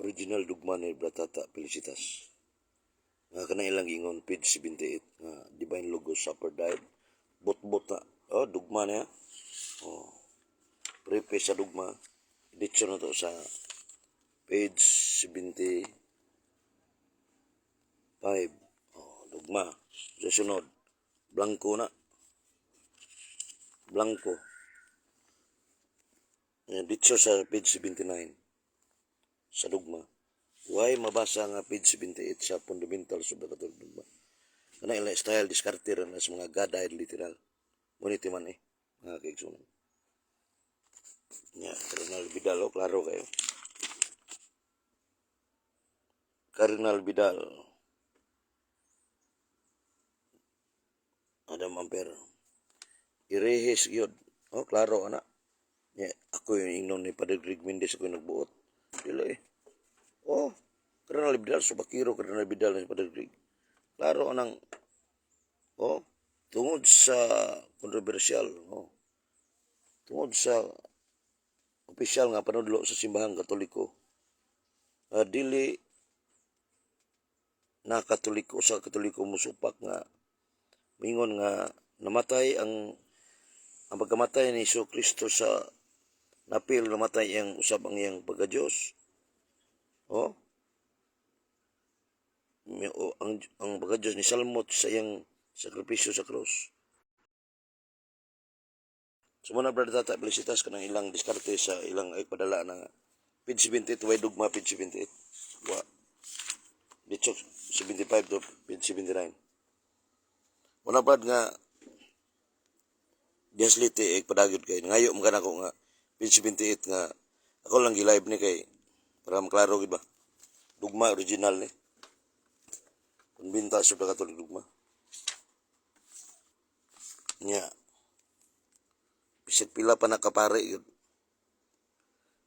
Original dugma ni Bratata Felicitas. Nga kana ilang ingon page 78 nga Divine Logos suffer, died. Bot-bot na. Oh, dugma niya. Oh. Preface sa dugma. Edition na to sa page 75. Oh, dugma. Sa sunod, blanco na. Blanco. Dito sa page 79 sa dugma. Why mabasa nga page 78 sa Fundamentals of the Catholic Dogma? Kana ila style, diskarte ra na sa mga God literal. Ngunit man eh, mga kaigsunan. Nya, Cardinal Vidal, oh, klaro kayo. Cardinal Vidal. Adam Amper. Irehis gyud. Oh, klaro ana. Nya, ako yung ingnon ni Padre Greg Mendez, ako yung nagbuot. Dili eh. Oh, Cardinal Vidal, subakiro Cardinal Vidal ni Padre Greg. Klaro anang, oh, tungod sa kontrobersyal, oh, tungod sa opisyal nga panudlo sa Simbahang Katoliko, dili na Katoliko sa Katoliko musupak nga mingon nga namatay ang pagkamatay ni Hesus Kristo sa napil, namatay iyang usab ang iyang pagka-Diyos. Oh. O, ang pagka-Diyos ni salmot sa iyang sakripisyo sa krus. So muna, Brother Tata Felicitas, kanang ilang diskarte sa ilang ay padala na page 78, way dugma page 78. Wa. Dito 75 to page 79. Muna, brad, nga Diaslite eh padagyod kay ngayo man kanako nga page 78 nga ako lang gi-live ni kay para maklaro gid ba. Dugma original ni. Fundamentals of the Catholic Dogma. Nya. Bisan pila pa nakapare yun.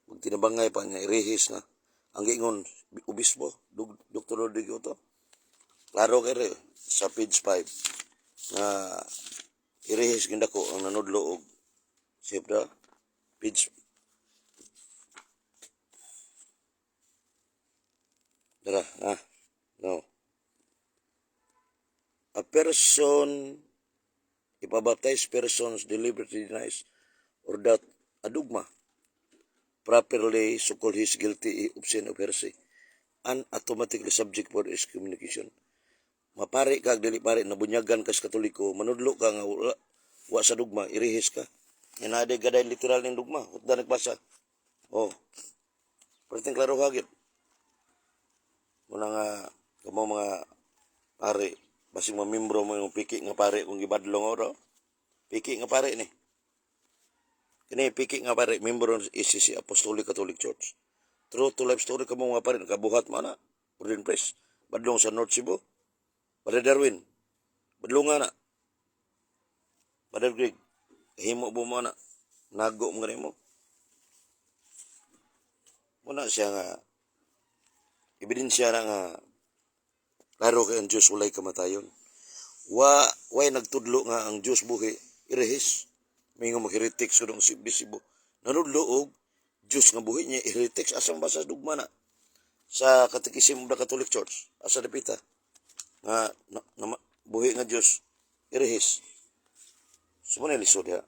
Magtinabangay pa niya, irehis na. Ang giingon, obispo, Dr. Rodrigo to. Klaro kay re, sa page 5 na irehis ginda ko ang nanudlo og siyempre page Dara, ah, no. A person, if a baptized persons deliberately denies or that a dogma properly so called, he is guilty of sin of heresy and automatically subject for excommunication. Mapari ka, dili pare, nabunyagan ka sa Katoliko, manudlo ka nga wala, wa sa dugma, irihis ka. Yan na gaday literal ning dugma. Hutda nagbasa. Oh. Perting klaro hagit. Muna nga, kamo mga pare, basing mamimbro mo yung piki nga pare kung gibadlong oro. Piki nga pare ni. Kini piki nga pare, membro ng ACC, Apostolic Catholic Church. True to life story kamo mga pare, nakabuhat mo na. Ordin press. Badlong sa North Cebu. Brother Darwin. Badlong nga na. Brother Greg. Himo mo mo na. Nago mo mo. Muna siya nga ebidensya na nga klaro kay ang Diyos walay kamatayon. Wa way nagtudlo nga ang Diyos buhi, irehis. May nga mag-heretics ko si Bisibo. Nanudlo og Diyos nga buhi niya, heretics, asang basa dugma na sa Catechism of the Catholic Church, asa dapita nga na, na, buhi nga Diyos irehis. So mo na lisod ya.